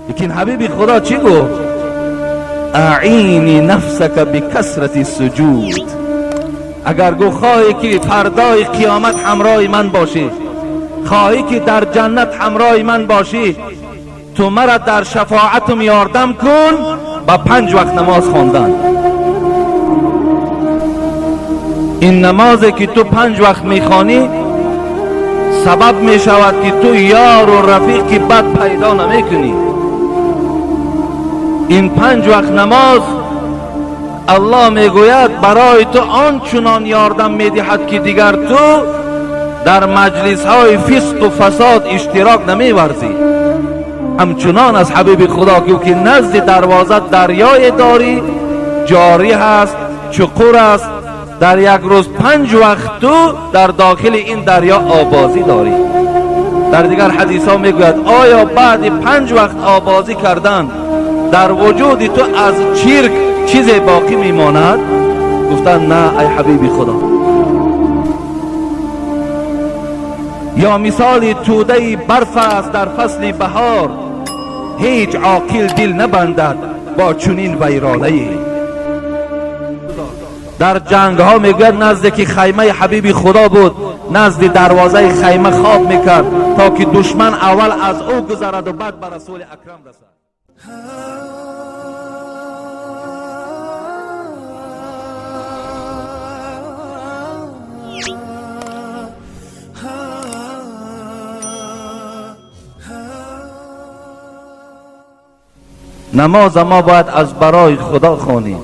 لیکن حبیب خدا چی گفت؟ اعینی نفسک بکثرت سجود. اگر گو خواهی که فردای قیامت همراه من باشی، خواهی که در جنت همراه من باشی، تو مرا در شفاعتم یاردم کن با 5 وقت نماز خواندن. این نمازی که تو 5 وقت میخوانی سبب میشود که تو یار و رفیق بد پیدا نمیکنی. این 5 وقت نماز الله میگوید برای تو آنچنان یاردم میدهد که دیگر تو در مجلس های فسق و فساد اشتراک نمیورزی. همچنان از حبیب خدا که نزد دروازه دریای داری، جاری هست، چقور است، در یک روز 5 وقت تو در داخل این دریا آبازی داری. در دیگر حدیث ها میگوید آیا بعد 5 وقت آبازی کردن در وجود تو از چرک چیز باقی میماند؟ گفتن نه ای حبیب خدا. یا مثال توده برف است در فصل بهار، هیچ عاقل دل نبندد با چنین ویرانه. در جنگ ها میگوید نزد که خیمه حبیب خدا بود، نزد دروازه خیمه خواب میکرد تا که دشمن اول از او گذرد و بعد به رسول اکرم رسد. نماز ما باید از برای خدا خوانیم.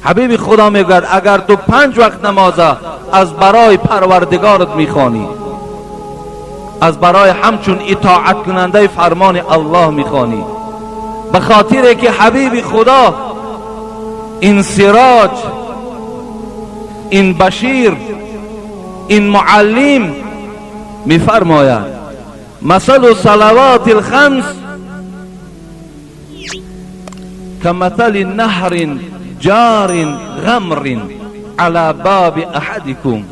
حبیب خدا میگوید اگر تو 5 وقت نماز از برای پروردگارت میخوانی، از برای همچون اطاعت کننده فرمان الله میخوانی، به خاطر که حبیب خدا این سراج، این بشیر، این معلم میفرماید مثل صلوات الخمس كمثل نهر جار غمر على باب احدكم.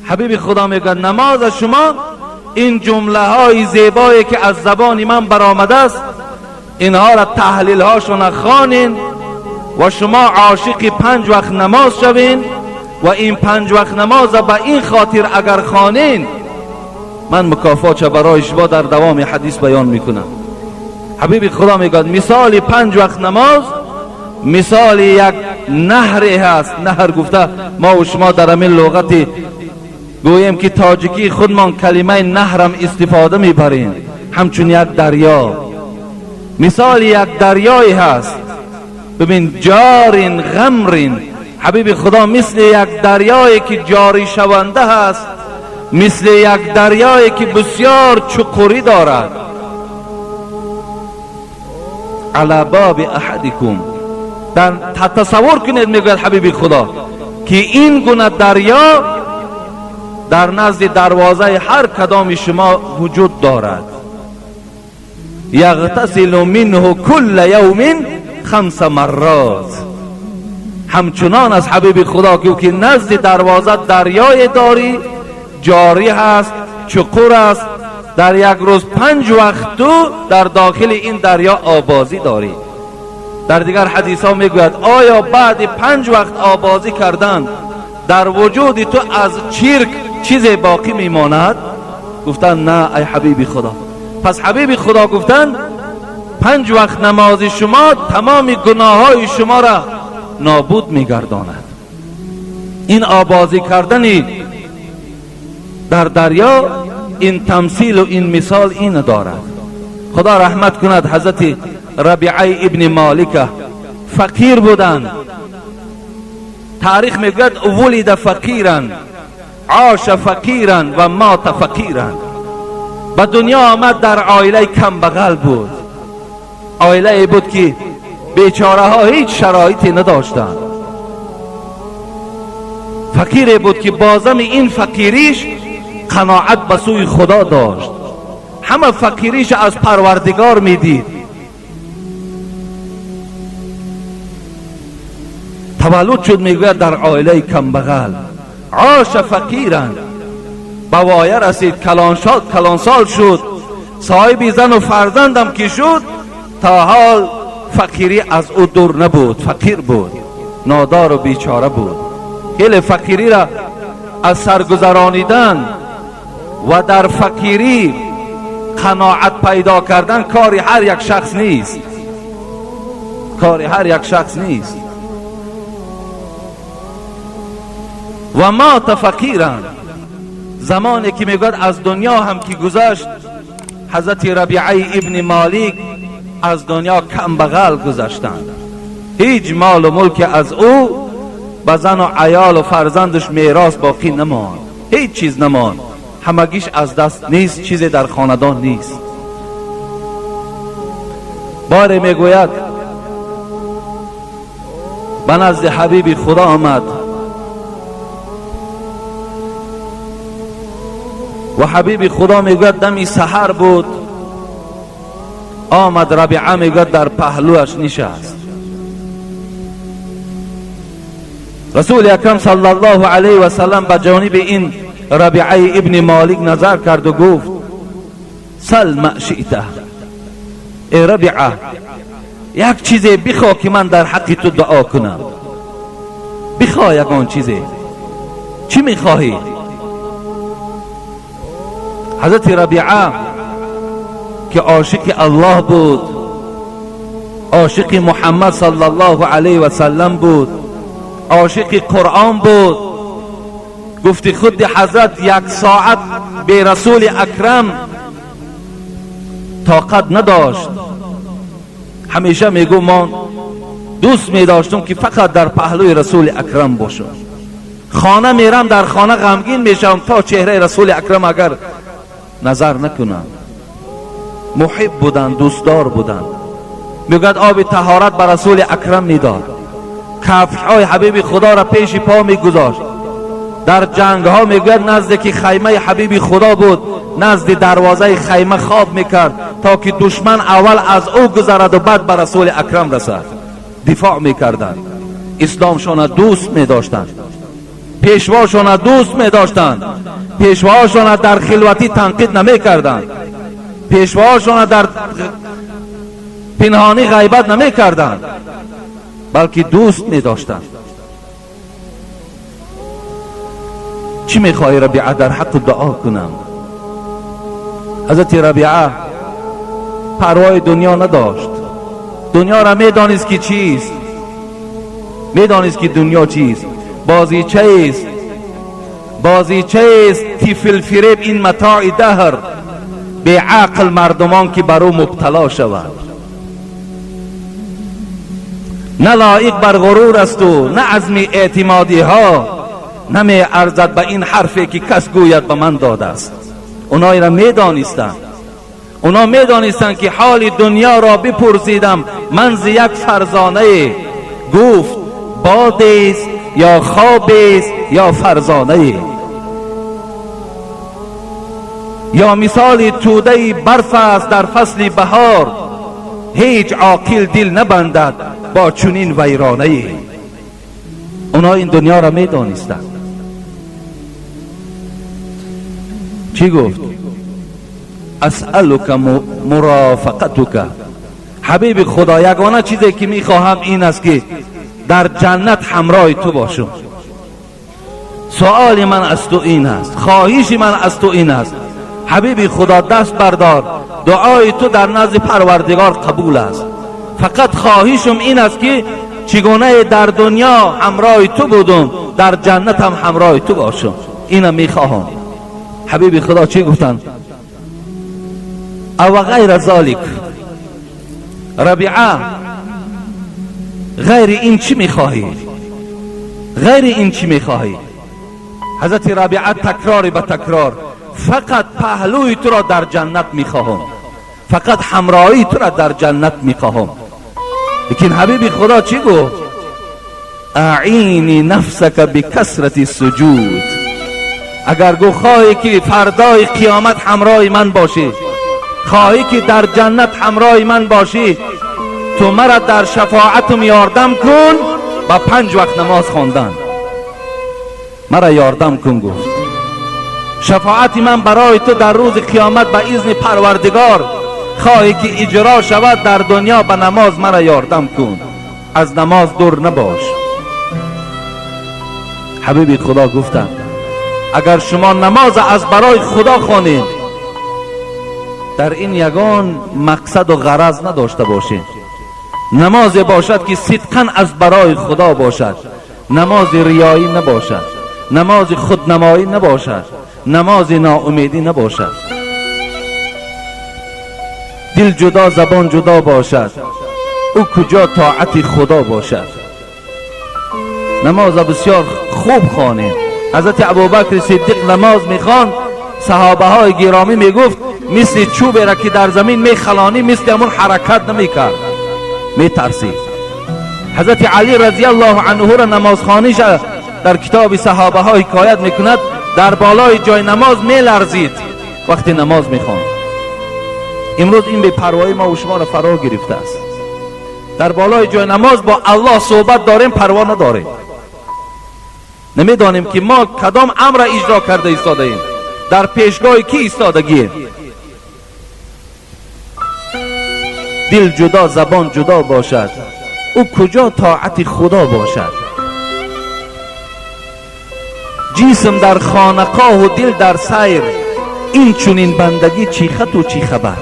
حبیب خدا میگه نماز شما این جمله های زیبایی که از زبان من برآمده است، اینها را تحلیل هاشون خوانین و شما عاشق 5 وقت نماز شوین و این 5 وقت نماز به این خاطر اگر خوانین، من مکافات برای شما در دوام حدیث بیان میکنم. حبیب خدا میگه مثال 5 وقت نماز مثال یک نهر هست. نهر گفته ما و شما در همین لغت گوییم که تاجیکی خودمان کلمه نهرم استفاده میبریم، همچون یک دریا، مثال یک دریایی هست. ببین جارین غمرین، حبیب خدا مثل یک دریایی که جاری شونده هست، مثل یک دریایی که بسیار چقوری دارد. علی باب احدکم، در تصور کنید میگوید حبیب خدا که این گونه دریا در نزد دروازه هر کدام شما وجود دارد. یغتسل منه کل یوم 5 مرات. همچنان از حبیب خدا که نزد دروازه دریای داری، جاری هست، چقور است، در یک روز 5 وقت تو در داخل این دریا آبازی داری. در دیگر حدیث ها میگوید آیا بعد 5 وقت آبازی کردن در وجود تو از چرک چیز باقی میماند؟ گفتن نه ای حبیب خدا. پس حبیب خدا گفتن 5 وقت نماز شما تمام گناه های شما را نابود میگرداند. این آبازی کردن در دریا این تمثیل و این مثال این دارد. خدا رحمت کند حضرت ربیعه ابن مالک، فقیر بودند. تاریخ میگوید ولد فقیرا، عاش فقیرا و مات فقیرا. به دنیا آمد در عائله کم بغل بود، عائله بود که بیچاره ها هیچ شرایطی نداشتند. فقیر بود که بازم این فقیریش قناعت به سوی خدا داشت، همه فقیریش از پروردگار میدید. تولد شد میگوید در عائله کم بغل، عاش فقیرا، به وایه رسید، کلانسال شد، صاحب زن و فرزندم که شد، تا حال فقیری از او دور نبود، فقیر بود، نادار و بیچاره بود. خیلی فقیری را از سرگذرانیدن و در فقیری قناعت پیدا کردن کاری هر یک شخص نیست، کاری هر یک شخص نیست. و مات فقیرا، زمانی که میگوید از دنیا هم که گذشت، حضرت ربیعه ابن مالک از دنیا کم بغل گذشتند. هیچ مال و ملک از او به زن و عیال و فرزندش میراث باقی نماند، هیچ چیز نماند، همگیش از دست نیست، چیزی در خاندان نیست. باره میگوید به نزد حبیب خدا آمد و حبیب خدا میگوید دمی سحر بود، آمد ربیعه میگوید در پهلوش نشست. رسول اکرم صلی الله علیه و سلم به جانب این ربیعه ابن مالک نظر کرد و گفت سل ما شئت، ای ربیعه یک چیزی بخوا که من در حق تو دعا کنم، بخوا یگان چیزی، چی میخواهی؟ حضرت ربیعه که عاشق الله بود، عاشق محمد صلی الله علیه و سلم بود، عاشق قرآن بود، گفت خود حضرت یک ساعت به رسول اکرم طاقت نداشت. همیشه میگو من دوست میداشتم که فقط در پهلوی رسول اکرم باشم. خانه میرم در خانه غمگین میشم تا چهره رسول اکرم اگر نظر نکنم. محب بودن، دوستدار بودن. میگوید آب طهارت به رسول اکرم میداد، کفش‌های حبیب خدا را پیش پا میگذاشت. در جنگ ها میگوید نزد که خیمه حبیب خدا بود، نزد دروازه خیمه خواب میکرد تا که دشمن اول از او گذرد و بعد به رسول اکرم رسد. دفاع میکردند، اسلامشان دوست میداشتند، پیشواشان دوست میداشتند، پیشواشان در خلوتی تنقید نمیکردند، پیشواشان در پنهانی غیبت نمیکردند، بلکه دوست میداشتند. چی میخوای ربیعه در حق دعا کنم؟ حضرت ربیعه پروای دنیا نداشت، دنیا را میدانست که چیست، میدانست که دنیا چیست، بازیچه است، بازیچه است، طفل فریب این متاع دهر، به عقل مردمان که بر او مبتلا شود. نه لایق بر غرور است و نه عزم اعتمادی ها، نمی ارزد به این حرفی که کس گوید به من داده است. اونا را میدانستند، اونا میدانستند که حال دنیا را بپرسیدم من ز یک فرزانه، گفت باد است یا خواب است یا فرزانه، یا مثال توده برف است در فصل بهار، هیچ عاقل دل نبندد با چنین ویرانه. اونا این دنیا را میدانستند. چی گفت؟ اسألک مرافقتک. حبیب خدا یگانه چیزی که میخواهم این است که در جنت همراه تو باشم. سؤال من از تو این است، خواهش من از تو این است، حبیب خدا دست بردار، دعای تو در نزد پروردگار قبول است. فقط خواهشم این است که چگونه در دنیا همراه تو بودم در جنت هم همراه تو باشم، اینم میخواهم. حبیب خدا چی گفتن؟ او غیر ذالک. ربیعه غیر این چی میخواهی؟ غیر این چی میخواهی؟ حضرت ربیعه تکرار به تکرار، فقط پهلوی تو را در جنت میخواهم، فقط همراهی تو را در جنت میخواهم. لیکن حبیب خدا چی گفت؟ اعینی نفسک بکثرت السجود. اگر گو خواهی که فردای قیامت همراه من باشی، خواهی که در جنت همراه من باشی، تو مرا در شفاعتم یاردم کن با 5 وقت نماز خواندن مرا یاردم کن. گفت شفاعت من برای تو در روز قیامت به اذن پروردگار خواهی که اجرا شود در دنیا به نماز مرا یاردم کن، از نماز دور نباش. حبیبی خدا گفتم اگر شما نماز از برای خدا خوانید، در این یگان مقصد و غرض نداشته باشید، نماز باشد که صدقاً از برای خدا باشد، نماز ریایی نباشد، نماز خودنمایی نباشد، نماز ناامیدی نباشد. دل جدا زبان جدا باشد، او کجا طاعت خدا باشد. نماز بسیار خوب خوانید. حضرت ابوبکر صدیق نماز میخواند، صحابه های گرامی میگفت مثل چوبی را که در زمین میخلانی مثل همون حرکت نمیکرد، میترسید. حضرت علی رضی الله عنه را نمازخوانیش در کتاب صحابه ها حکایت میکند، در بالای جای نماز میلرزید وقتی نماز میخواند. امروز این بی پروایی ما و شما را فرا گرفته است. در بالای جای نماز با الله صحبت داریم، پروا نداریم، نمیدانیم که ما کدام امر اجرا کرده ایستاده ایم، در پیشگاه کی ایستادگیم. دل جدا زبان جدا باشد، او کجا طاعت خدا باشد. جسم در خانقاه و دل در سیر، این چنین بندگی چی خط و چی خبر.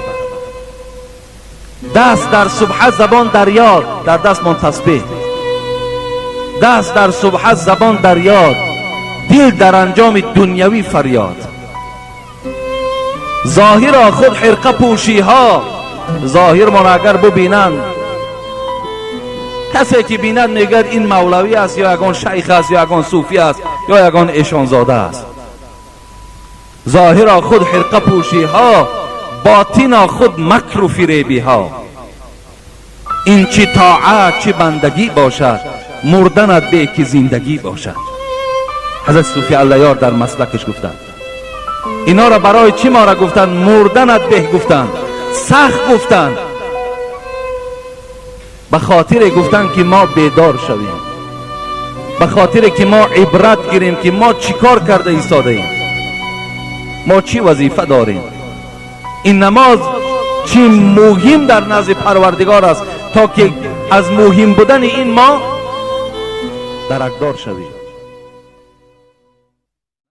دست در سبحه زبان در یاد، در دست من تسبیح، دست در سبحه زبان در یاد، دل در انجام دنیوی فریاد. ظاهر خود حرقه پوشی ها، ظاهر ما اگر ببینند، کسی که بیند میگه این مولوی است یا یگان شیخ است یا یگان صوفی است یا یگان ایشانزاده است. ظاهر خود حرقه پوشی ها، باطن خود مکر و فریبی ها. این چی طاعت چی بندگی باشد، مردنت به که زندگی باشد. حضرت صوفی اللهیار در مسلکش گفتند اینا را برای چی ما را گفتند؟ مردنت به گفتند، سخت گفتند، به خاطر گفتند که ما بیدار شویم، به خاطر که ما عبرت گیریم که ما چیکار کرده ایستاده ایم، ما چی وظیفه داریم. این نماز چی مهم در نزد پروردگار است تا که از مهم بودن این ما درکدار شویم.